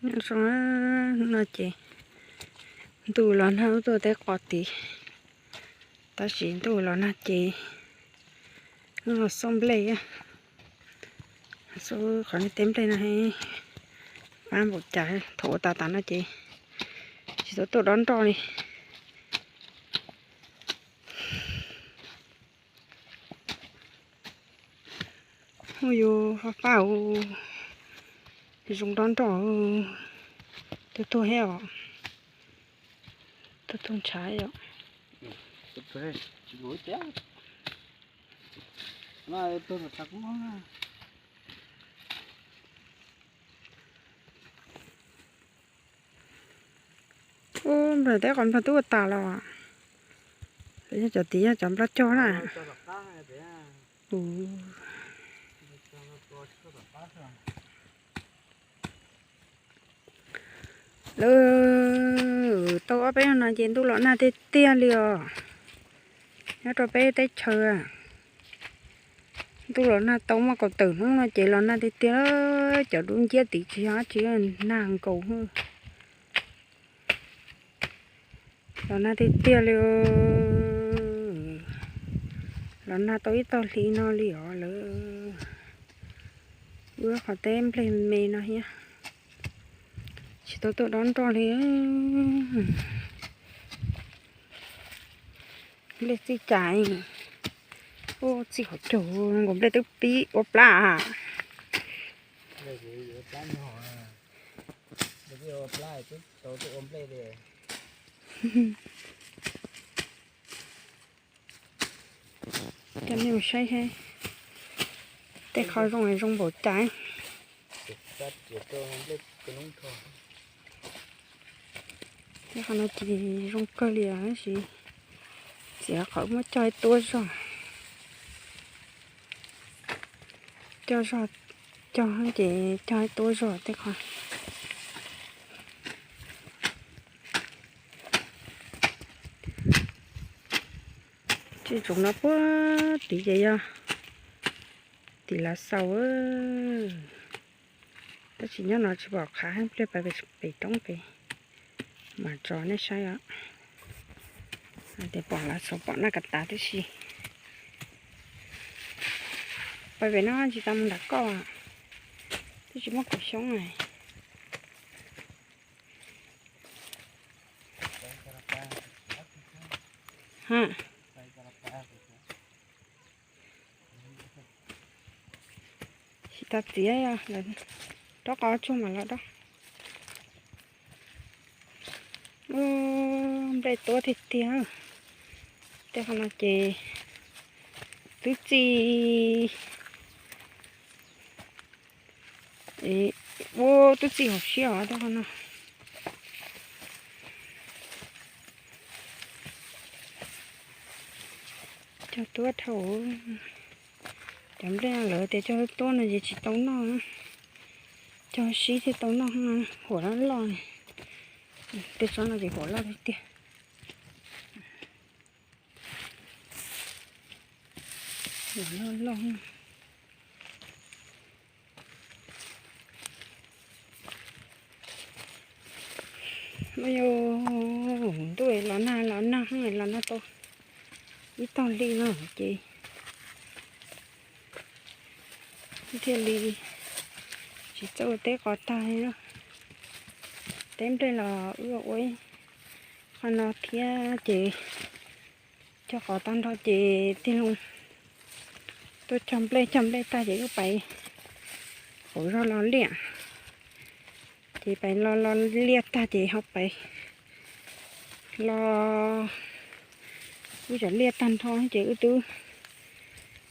Nyob zoo, hnub no ces ntuj los nag tuaj teb qos tid, tab sis ntuj los nag ces los xauj nplej, xauj qhov teb nplej no, pab npaum cas thaum ua tas tas no ces tsis tau tuaj dob nroj li. Hu yus fab fab, zoo dob nroj, tuag tuag thiab os, tuag tuag ntshav os. Ub, nplej teb qos nplej twb ua tas los, yog cov tid yog cov nplej cog na. Lawv tau ob peb hnub no ces ntuj los nag tiag tiag li os. Nyob rau peb teb chaws, ntuj los nag tau muaj kaum tawm hnub no ces los nag tiag tiag, cov dub nciab tid tsis yog dab tsi, nag nkaus. Los nag tiag tiag li, los nag tau ib tag hli no li os lawm. Wb qhov teb nplej me no thiab, tsis tau tuaj dob nroj li. Nplej txij cas, ub, txij qhov caug, nkaus nplej twb pib ua plab. Coj nej mus saib seb tej qhov zoo zoo npaum cas. Tej qhov no ces zoo kawg li os, tab sis txiav qhov muab cog ib tuab zog. Cog zog, cog ces cog ib tuab zog tej qhov. Tsis tsoom no puag tid ces yog tim Lav Xaus, tab sis nyob no tsis pom qhav heev, pliag pais pem roob pem mam tso nej saib os. Tias pom Lav Xaus pom Naj Kas Tas tib si. Pais pem no tsis tas mus nram koj, twb tsis muaj kaum xyoob na. Tsis tas txiav, rov qos tsuag mam los dob. Nplej tuab tiag tiag. Tej qhov no ces twb txij, ua twb txij hauv siab os tej qhov no. Cog tuab dhau. Cov nplej lawv tias cog tuab no ces tsis tau noj, cog sib thiaj tau noj. Huam loj loj, tej tsob no ces huam loj tiag tiag. Huam loj loj. Ntuj los nag los nag, los nag tau ib tog hli no ces thiaj li tsis txawj ua teb qos tag li. Teb nplej los wb ua ib qho no thiab ces cog qos tag nrho ces tig loo tuaj cog nplej, cog nplej tag ces wb pais hauv zog los liaj. Ces pais los los liaj tag ces ho pais los, wb tseem liaj tag nrho ces wb twb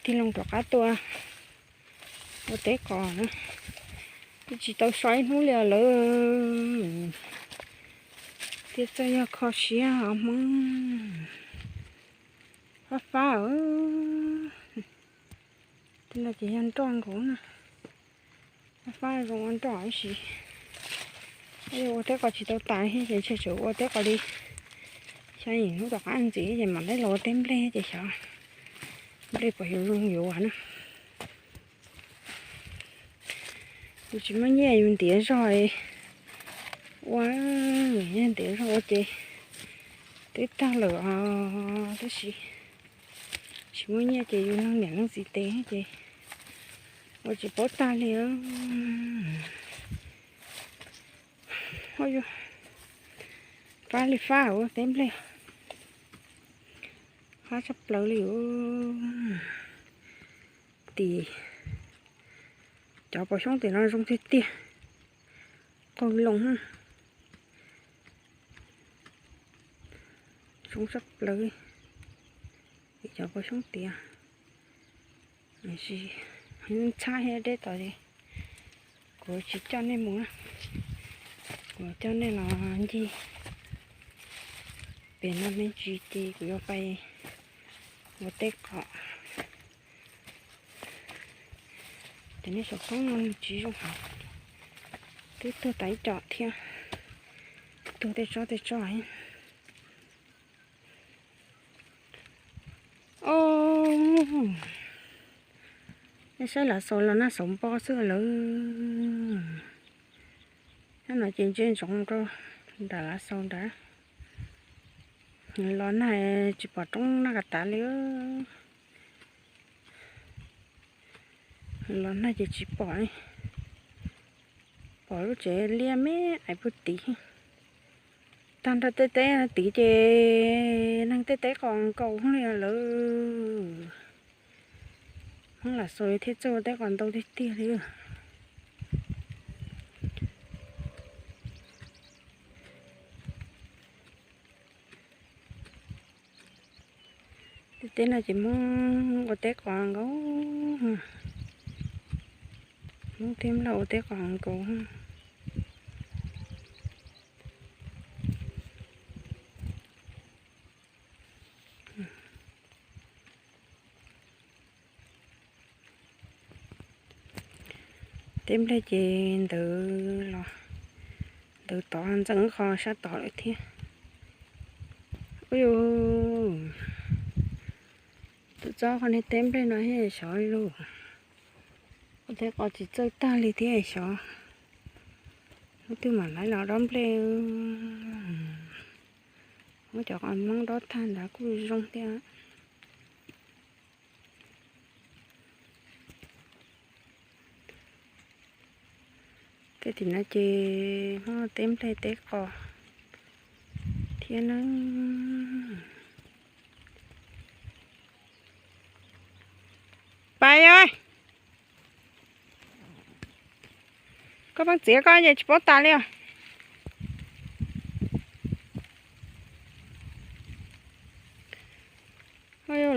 tig loo rov qab tuaj ua teb qos na. Twb tsis tau so ib hnub li lawm, thiaj txawj yog kho siab os Hmoob. Fab fab, tej no ces yog nroj nkaus na. Fab fab zoo ua nroj ib si. Ua teb qos tsis tau tas thiab ces ntshe tseem ua teb qos li xya yim hnub tom qab ntxiv ces mam li los ua teb nplej ces xyov nplej puas yuav zoo yuav na. Yus tsis muaj nyiaj yus ntiav zog, Ua, ntev zog ua ces twb tag lawm os, tab sis tsis muaj nyiaj ces yus leej niam leej txiv tes ces ua tsis paub tag li. Fab li fab ua teb nplej, fab tshaj plaws li. Tim cov pos xyoob tim no zoo tiag tiag, qaug loo, zoo tshaj plaws. Tim cov pos xyoob tiav, ntxhab thiab deb tod es kuv tsis coj nej mus na, kuv coj nej los ncig pem no me ntsis ces kuv yuav pais ua teb qos. Ces nej saum toob no nws tsis zoo heev, twb tuag tas ib co thiab, tuag tej tsob tej tsob. Os, nej saib lav xaus los nag xaus npo xwb lawm. Nyob no ces ntsia ntsoov rau nram lav xaus nrad. Los nag tsis pom roob nag kas tav li. Los nag ces tsis pom, pom lub tsev liab me ais puag tid. Tag nrho tej teb tid ces neeg tej teb qos nkaus li lawm. Hmoob lav xaus thiaj txawj ua teb qos ntau tiag tiag li. Tej teb no ces Hmoob ua teb qos nkaus, Hmoob thiab Nplog ua teb qos nkaus. Teb nplej ces ntawd los ntawd tod ntxeev qho sab tod lawm thiab. Ub, tus txob qhov niag teb nplej no thiab xyov lug, ua teb qos tsis txawj tag li thiab xyov. Hnub twg mam li los dob nplej. Muab cov qos Hmoob dob tag ntawd kuj zoo thiab. Tej tim no ces muaj teb nplej teb qos thiab na. Pais os, koj pheej txiav koj ces tsis paub tas li os.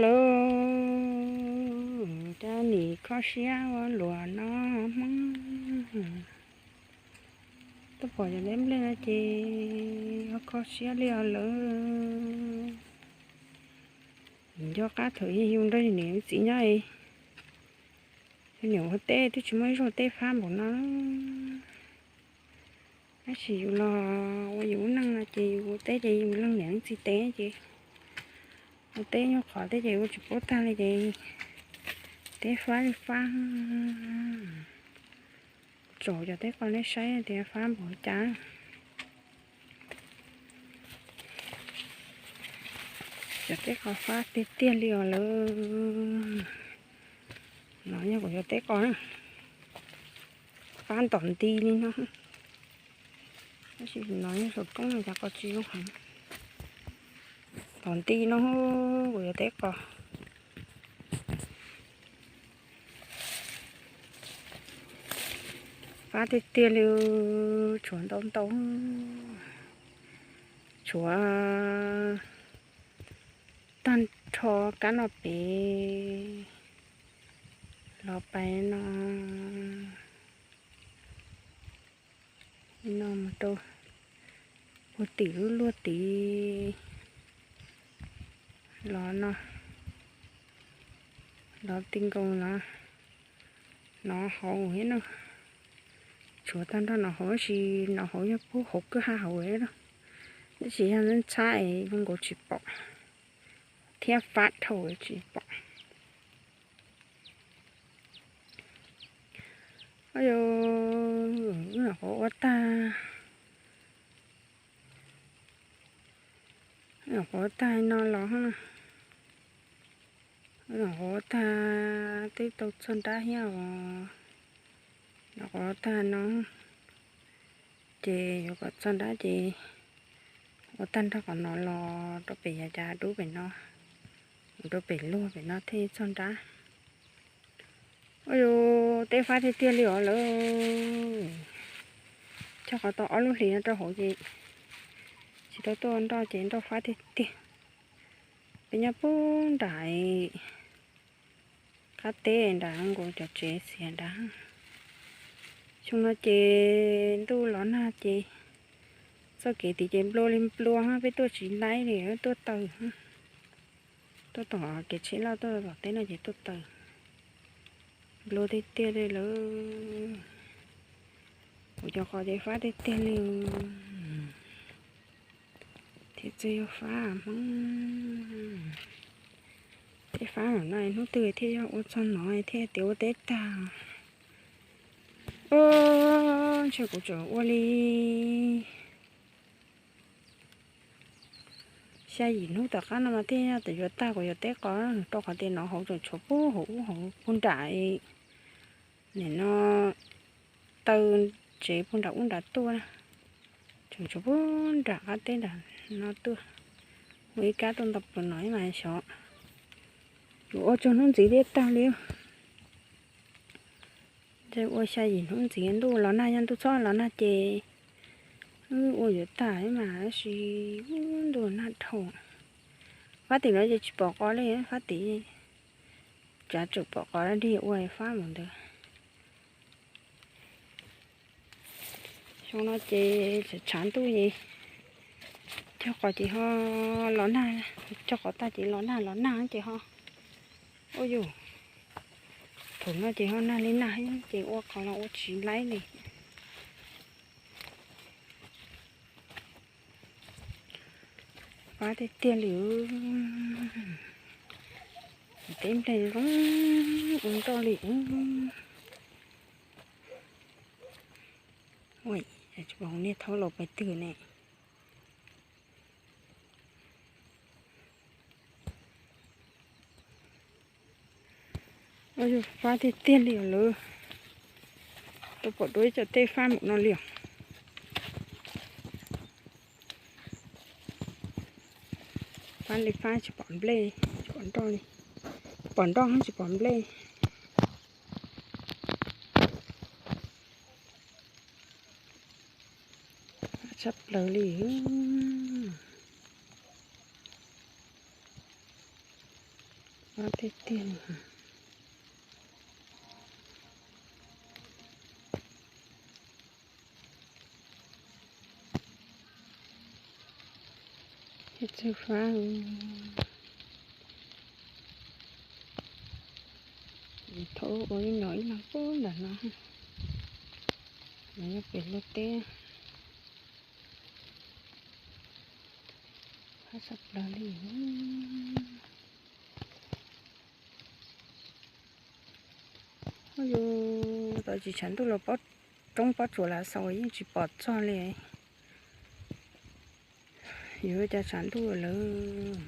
Lawv cov nim kho siab ua luam no Hmoob, tuaj pom cov teb nplej no ces ho kho siab li os lawm. Nco qab thaum yus nrog yus niam yus txiv nyob, yus niam ua teb twb tsis muaj ib zaug teb fab npaum no. Tab sis yus los ua yus lub neej no ces yus ua teb ces yus leej niam leej txiv tes ces ua teb nyuag qhov teb ces ua tsis paub tag li ces teb fab li fab. Tso cov teb qos nej saib tias fab npaum cas. Cov teb qos fab tiag tiag li os lawm. No yog kuv cov teb qos na, fab ntom nti li no. Tab sis no yog saum roob no cas qos tsis zoo heev. Ntom nti no kuv cov teb qos. Fab tiag tiag li, tshuav ntau ntau, tshuav tag nrho kab no pem los pais no, no mus rau puag tim lub luaj tid los no, los ti nkaus no, no hauv thiab no. Tshuav tag nrho no hauv, tab sis no hauv yog puag hauv kwj ha hauv na, tab sis yog ntxhab es zoo nkaus tsis pom thiab fab dhau tsis pom. Yog wb nyuam qhuav ua tag Nyuam qhuav tag no los, nyuam qhuav tag twb tau txog nrab thiab os. Nyuam qhuav tag no ces yuav kom txog nrab ces ua tag nrho qhov no los rau pem yav cav dub pem no, mus rau pem luag pem no thiaj txog nrab. Ua yus teb fab tiag tiag li os lawm. Cog qhov tau ob lub hlis no rau hauv ces tsis tau tuaj nroj ces nroj fab tiag tiag. Peb nyob puag nram qab teb nram nkaus cov tsev xiav nrad. Xyoo no ces ntuj los nag ces txoj kev tid ces nplua li nplua, peb tuaj tsis laib li, tuaj taws. Tuaj tom kev tsheb loj tuaj tom teb no ces tuaj taws. Nplua tiag tiag li lawm. Kuv cov qos ces fab tiag tiag li. Thiab txawj yog fab Hmoob. Teb fab no hnub twg thiaj yog ua txog no thiaj tias ua teb tag. Ntshe kuv tseem ua li xya yim hnub tom qab no mas thiaj yog tias yuav tag kuv yuav teb qos, rau qhov tias no hauv tseem tshuav puag hauv ub hauv puag nram, nim no taw tsev puag nram ub nram tuaj, tseem tshuav puag nram qab teb nram no tuaj. Ua ib kab tuaj nto plaws no ib mas xyov yuav ua txog hnub ntxiv thiab tag li. Ua xya yim hnub ntxiv ntuj los nag, yog ntuj txhob los nag ces wb ua yuav tag mas tab sis ntuj los nag dhau. Fab tim no ces tsis pom qos li, fab tim tsav tseem pom qos dig ua fab mus ntawd. Xyoo no ces tshav ntuj es cog qos ces ho los nag, cog qos tag ces los nag los nag ces ho, ua yus, thaum no ces ho nag li nag ces ua qos los ua tsis laib li. Fab tiag tiag li. Teb nplej zoo ua nroj li. Ua, tsis pom niag thaub laus pais twg ne. Ua yus fab tiag tiag li os lawm. Tau pom dua ib co tej fab npaum no li os. Fab li fab tsis pom nplej, tsis pom nroj li. Pom nroj tsis pom nplej. Tshaj plaws li. Fab tiag tiag li. Txawj fab. Thaum ua ib nyuag ib leeg puag nram no, no yog pem luag teb. Fab tshaj plaws li. Yus tau tsis tshav ntuj los pob roob pob tsuas lav xaus yeej tsis pom txog li. Yuav ua cas tshav ntuj lawm.